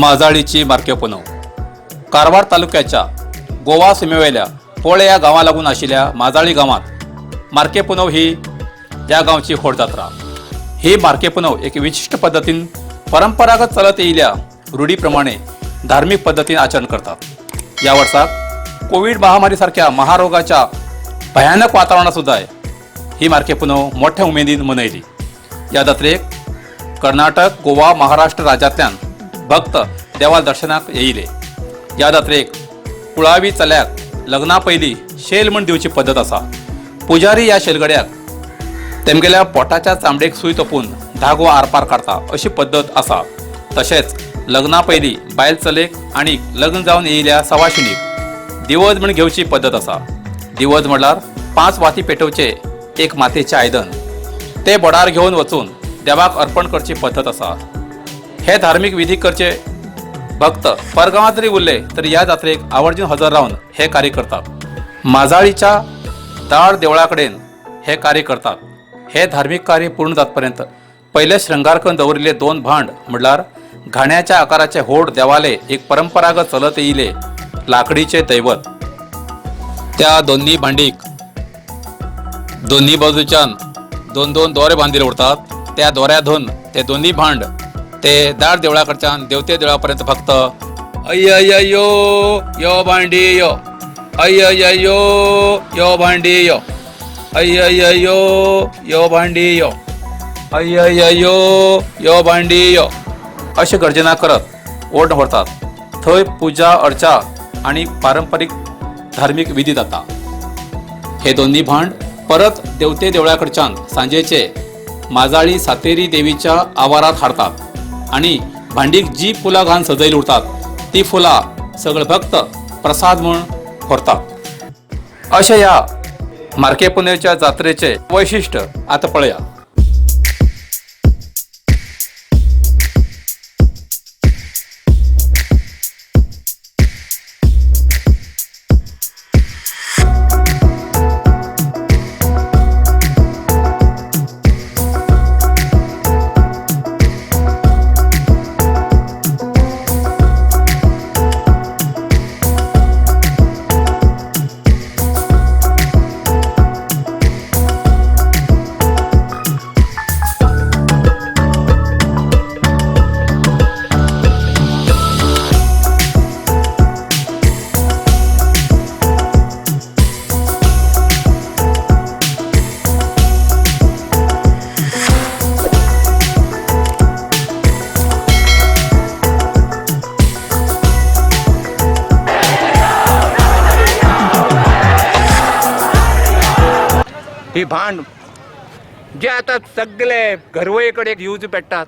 माजाळीची मारक्यो पुनव कारवार तालुक्याच्या गोवा सिमेवेल्या पोळे ह्या गांवा लागून आशिल्ल्या माजाळी गांवांत मारके पुनव ही ह्या गांवची व्हड जात्रा. ही मारके पुनव एक विशिश्ट पद्दतीन परंपरागत चलत येयल्या रुढी प्रमाणे धार्मीक पद्दतीन आचरण करतात. ह्या वर्साक कोवीड महामारी सारख्या महारोगाच्या भयानक वातावरणात सुद्दां ही मारके पुनव मोठ्या उमेदीन मनयली. ह्या जात्रेक कर्नाटक, गोवा, महाराष्ट्र राज्यांतल्यान भक्त देवा दर्शनाक येयले. ह्या जात्रेक कुळावी चल्याक लग्ना पयलीं शेल म्हण दिवची पद्दत आसा. पुजारी ह्या शेलगड्याक तेमगेल्या पोटाच्या चामडेक सूय तोपून धागो आरपार काडता अशी पद्दत आसा. तशेंच लग्ना पयलीं बायल चलेक आनी लग्न जावन येयल्या सवाशिणीक दिवज म्हण घेवची पद्दत आसा. दिवज म्हणल्यार 5 वाती पेटोवचे एक मातयेचें आयदन ते बोडार घेवन वचून देवाक अर्पण करची पद्दत आसा. हे धार्मीक विधी करचे भक्त परगांवांत जरी उरले तरी ह्या जात्रेक आवर्जून हजर रावन हे कार्य करतात. माजाळीच्या दाळ देवळा कडेन हे कार्य करतात. हे धार्मीक कार्य पूर्ण जातपर्यंत पयले श्रृंगार करून दवरिल्ले 2 भांड म्हणल्यार घाण्याच्या आकाराचे होड देवाले एक परंपरागत चलत येयले लाकडीचे दैवत. त्या दोन्ही भांडीक दोन्ही बाजूच्यान 2-2 दोरे बांदिले उरतात. त्या दोऱ्या धरून ते दोन्ही भांड ते दाळ देवळा कडच्यान देवते देवळापर्यंत फक्त अय्यो यो भांडी यो, अय्यो यो भांडी यो, अय्यो यो भांडी यो, अय्यो यो भांडी यो अशें गर्जना करत ओड व्हरतात. थंय पुजा अर्चा आनी पारंपरीक धार्मीक विधी जाता. हे दोन्ही भांड परत देवते देवळा कडच्यान सांजेचे माजाळी सातेरी देवीच्या आवारात हाडतात आणि भांडीक जी फुलां घालून सजयली उरतात ती फुलां सगळे भक्त प्रसाद म्हूण व्हरतात. अशें ह्या मारके पुनवेच्या जात्रेचें वैशिश्ट आतां पळया. ही भांड जे आता सगळे घरवये कडेन दिवज पेट्टात,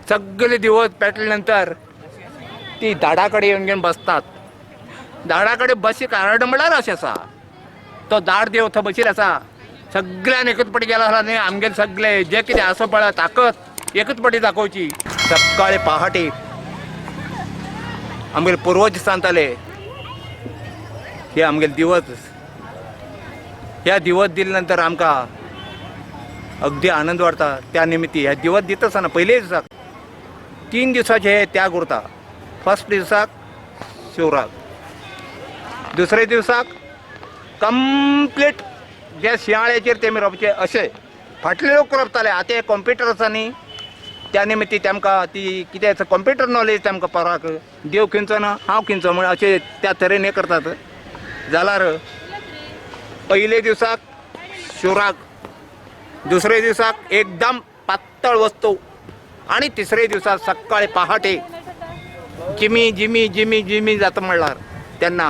सगळे दिवज पेटले नंतर ती दाडा कडेन येवन घेवन बसतात. दाडा कडेन बसी कारण म्हळ्यार अशें आसा, तो दाड देव थंय बशिल्लो आसा. सगळ्यान एकच पटी गेलो आसला न्ही, आमगेले सगळे जे कितें आसा पळय ताकद एकच पटी दाखोवची. सकाळी पहाटे आमगेले पुर्वज सांगताले हे आमगेले दिवज, ह्या दिवस दिले नंतर आमकां अगदी आनंद वाडटा. त्या निमित्ती ह्या दिवस दिता आसतना पयले दिसाक 3 दिवसाचे हे त्याग उरता. फर्स्ट दिवसाक शिवराक, दुसरे दिवसाक कंप्लीट जे शिंयाळ्याचेर तेमी रोवचे अशें फाटले लोक रोवताले. आतां हे कंप्युटर आसा न्ही, त्या निमित्ती तेमकां ती कितें कंप्युटर नॉलेज तेमकां पराक देव खंयचो ना हांव खंयचो म्हण अशें त्या तरेन हें करतात. जाल्यार पयले दिवसाक शिवराक, दुसरे दिवसाक एकदम पातळ वस्तू आनी तिसरे दिवसाक सकाळी पहाटे जिमी जिमी जिमी जिमी जाता म्हणल्यार तेन्ना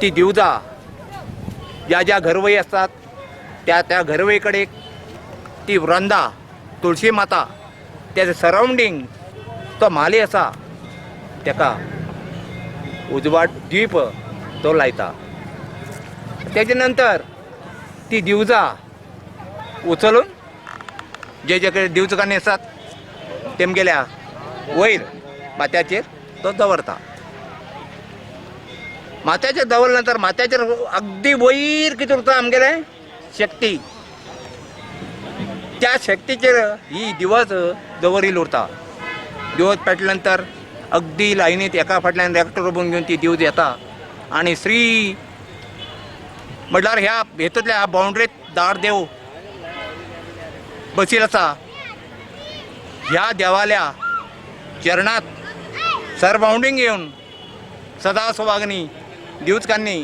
ती दिवजा ज्या ज्या घरवई असतात त्या त्या घरवई कडेन ती वृंदा तुळशी माता तेजे सरावंडींग तो म्हाली आसा तेका उजवाड दीप तो लायता. तेजे नंतर ती दिवजा उचलून जे जे कडेन दिवजकान्नी आसात तेमगेल्या वयर माथ्याचेर तो दवरता. माथ्याचेर दवरल्या नंतर माथ्याचेर अगदी वयर कितें उरता आमगेलें शक्ती, त्या शक्तीचेर ही दिवज दवरिल्ली उरता. दिवज पेटले नंतर अगदी लायनीत एका फाटल्यान एकटो रोबून घेवन ती दिवज येता आनी श्री म्हटल्यार ह्या हेतूंतल्या ह्या बाउंड्रीत दार देव बसील आसा. ह्या देवाल्या चरणात सरबाउंडींग येवन सदा सुवागनी दिवचकांनी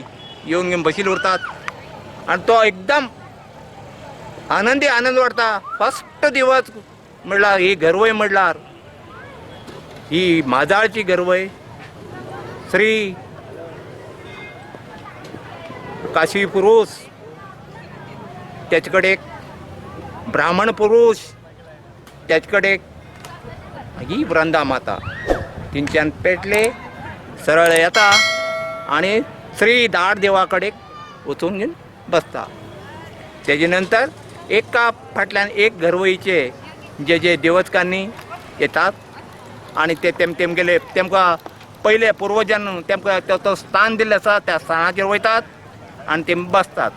येवन घेवन बशील उरतात आनी तो एकदम आनंदी आनंद वाडटा. फस्ट दिवस म्हणल्यार ही गरवय म्हणल्यार ही माजाळची गरवय श्री काशी पुरुष त्याचे कडेन ब्राह्मण पुरुष त्याचे कडेन ही वृंदा माता तिंच्यान पेटले सरळ येता आनी श्री दाड देवा कडेन वचून घेवन बसता. तेजे नंतर एका फाटल्यान एक घरवईचे जे जे देवचकांनी येतात आनी ते तेमगेले तेमकां पयले पुर्वजान तेमकां तो स्थान दिल्लें आसा त्या स्थानाचेर वयतात आनी ते बसतात.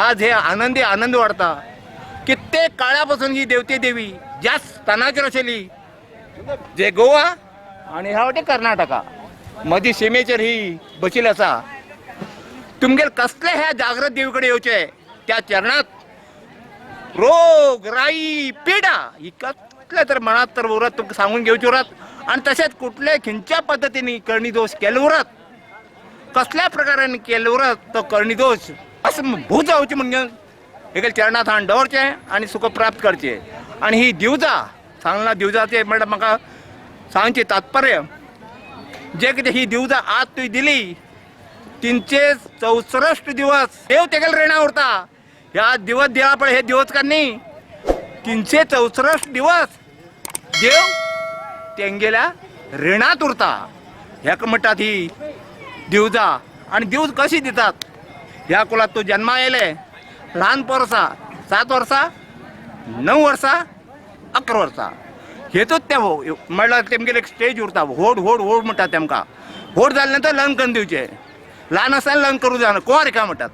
आज हे आनंदी आनंद वाडता. कित्येक काळा पासून ही देवते देवी ज्या स्थानाचेर आशिल्ली, जे गोवा आनी ह्या वाटेन कर्नाटका मदीं शिमेचेर ही बशिल्ली आसा. तुमगेर कसले ह्या जागृत देवी कडेन येवचे, त्या चरणात रोग राई पिडा ही कसले तर मनात तर उरत तुमकां सांगून घेवची उरत. आनी तशेंच कुठले खंयच्या पद्दतीन करणी दोश केले उरत, कसल्या प्रकारान केले उरत तो करणी दोश असं भूत जावची म्हणून हेगेल चरणात हाडून दवरचें आनी सुख प्राप्त करचें. आनी ही दिवजा सांगला, दिवजाचें म्हणल्यार म्हाका सांगचें तात्पर्य जे कितें ही दिवजा आज तुवें दिली 364 दिवस देव तेगेल रेणा उरता. ह्या दिवस दिला पळय, हे दिवस का न्ही, 364 दिवस देव तेंगेल्या रिणांत उरता. हेका म्हणटात ही दिवजा. आनी दिवज कशी दितात, ह्या कुलात तूं जन्मा येयले ल्हान पोर आसा, 7 वर्सां, 9 वर्सां, 11 वर्सां, हेतूच ते म्हणल्यार तेमगेले एक स्टेज उरता. व्हड व्हड व्हड म्हणटात तेमकां. व्हड जाले नंतर लग्न करून दिवचें, ल्हान आसतना लग्न करूं जायना, कुंवारिका म्हणटात.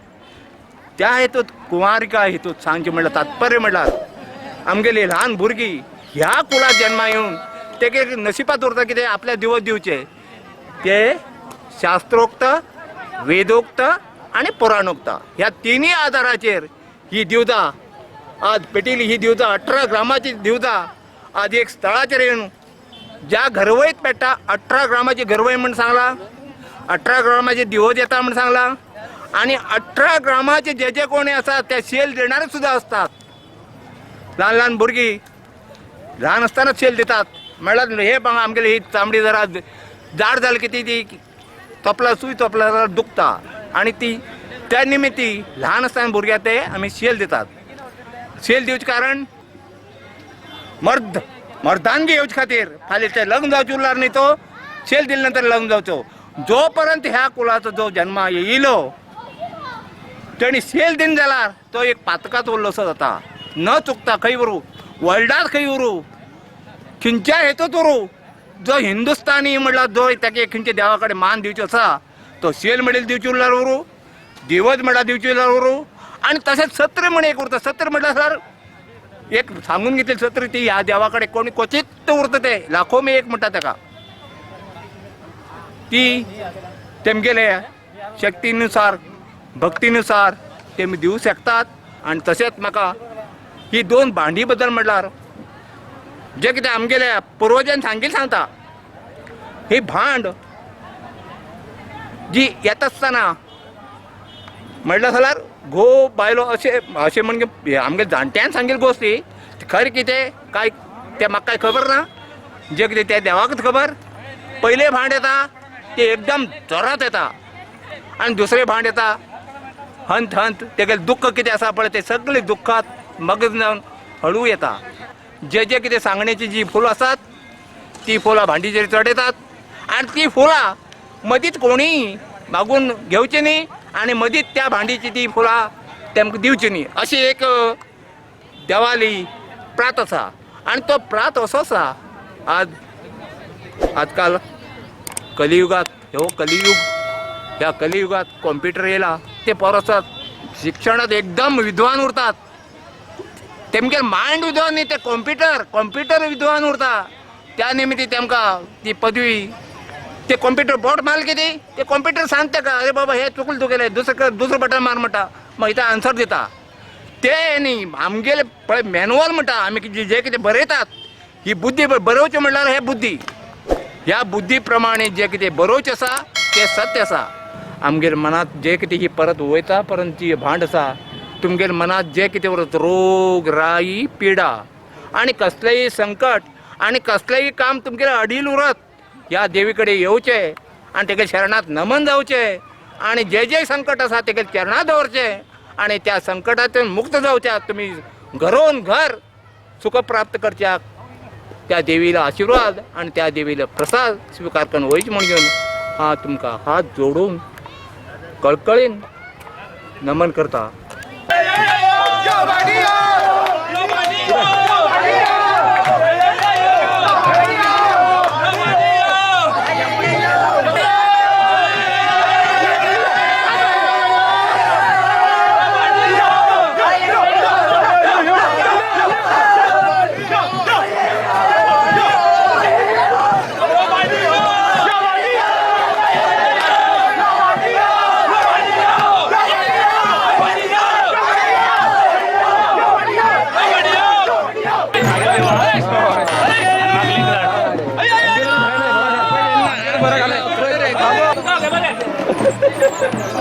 त्या हेतूत कुंवारिका हेतूत सांगचें म्हणल्यार तात्पर्य म्हणल्यार आमगेली ल्हान भुरगीं ह्या कुळात जन्मा येवन तेगे नशिबात उरता कितें आपल्या दिवस दिवचे, ते शास्त्रोक्त, वेदोक्त आनी पुराणोक्त ह्या तिनूय आधाराचेर ही दिवजा आज पेटिली. ही दिवजा 18 ग्रामाची दिवजा आज एक स्थळाचेर येवन ज्या घरवयत पेट्टा, 18 ग्रामाची घरवय म्हण सांगला, 18 ग्रामाचे दिवज येता म्हण सांगला. आनी 18 ग्रामाचे जे जे कोणी आसा ते शेल देणारे सुद्दां आसतात. ल्हान ल्हान भुरगीं ल्हान आसतनाच शेल दितात. म्हणल्यार हे आमगेली ही चामडी जरा जाड जाली की ती ती तोपला सूय तोपला जाल्यार दुखता आनी ती त्या निमित्ती ल्हान आसतना भुरग्याक ते आमी शेल दितात. शेल दिवचें कारण मर्द मर्दानगी येवचे खातीर. फाल्यां ते लग्न जावचें उरल्यार न्ही, तो शेल दिले नंतर लग्न जावचो. जो पर्यंत ह्या कुळाचो जो जन्मा येयलो तेणी शेल दिन जाल्यार तो एक पातकात उरलोसो जाता. न चुकता खंय उरूं, वर्ल्डात खंय उरूं, खंयच्या हेतूत उरूं, जो हिंदुस्तानी म्हणल्यार जो ताका खंयच्या देवा कडेन मान दिवचो आसा तो शेल म्हणल्यार दिवची उरल्यार उरूं, दिवज म्हणल्यार दिवची उरल्यार उरूं. आनी तशेंच सत्र म्हण एक उरता. सत्र म्हणल्यार सर एक सांगून घेतली सत्र ती ह्या देवा कडेन कोणी क्वचीत उरता, ते लाखो मी एक म्हणटा ताका. ती तेमगेले शक्तीनुसार भक्तीनुसार तेमी दिवं शकतात. आनी तशेंच म्हाका ही दोन भांडी बद्दल म्हणल्यार जे कितें आमगेले पुर्वजान सांगिल्लें सांगता, ही भांड जी येता आसतना म्हणल्यार जाल्यार घोव बायलो अशें अशें म्हणजे आमगे जाणट्यान सांगिल्ली गोश्ट ही, खरें कितें काय तें म्हाका कांय खबर ना, जें कितें तें देवाकूच खबर. पयलें भांड येता तें एकदम जोरात येता आनी दुसरें भांड येता हंत हंत तेगेलें दुख्ख कितें आसा पळय तें सगळें दुख्खात मग्न जावन हळू येता. जे जे कितें सांगण्याची जी फुलां आसात ती फुलां भांडीचेर चडयतात आनी ती फुलां मदींच कोणीय मागून घेवची न्ही आनी मदींच त्या भांडीची ती फुलां तेमकां दिवची न्ही, अशी एक देवाली प्रात आसा. आनी तो प्रात असो आसा आज आजकाल कलियुगात, ह्यो कलियुग, ह्या कलियुगात कॉम्प्युटर येयला, ते पोर आसात शिक्षणात एकदम विद्वान उरतात. तेमगे मायंड विद्वान न्ही, ते कॉम्प्युटर कॉम्प्युटर विद्वान उरता. त्या निमित्ती तेमकां ती पदवी ते कॉम्प्युटर बोट मारले कितें ते कॉम्प्युटर सांगता का, अरे बाबा हे चुकलें तुगेलें, दुसरें दुसरें बटन मार म्हणटा, मागीर ते आन्सर दिता. ते न्ही आमगेले पळय मॅन्युअल म्हणटा आमी जे कितें बरयतात ही बुद्धी बरोवचें म्हणल्यार हे बुद्धी, ह्या बुद्धी प्रमाणे जे कितें बरोवचें आसा तें सत्य आसा. आमगेर मनांत जे कितें ही परत वयता परंत जी भांड आसा तुमगेर मनांत जे कितें उरत रोग राई पिडा आनी कसलेंय संकट आनी कसलेंय काम तुमगेलें अडील उरत ह्या देवी कडेन येवचें आनी तेगे शरणांत नमन जावचें आनी जे जे संकट आसा तेगे चरणांत दवरचें आनी त्या संकटांतून मुक्त जावच्याक तुमी घरोन घर सुख प्राप्त करच्याक त्या देवीला आशिर्वाद आनी त्या देवीला प्रसाद स्विकार करून वयच म्हूण घेवन हांव तुमकां हात जोडून कळकळीन नमन करता. Yo.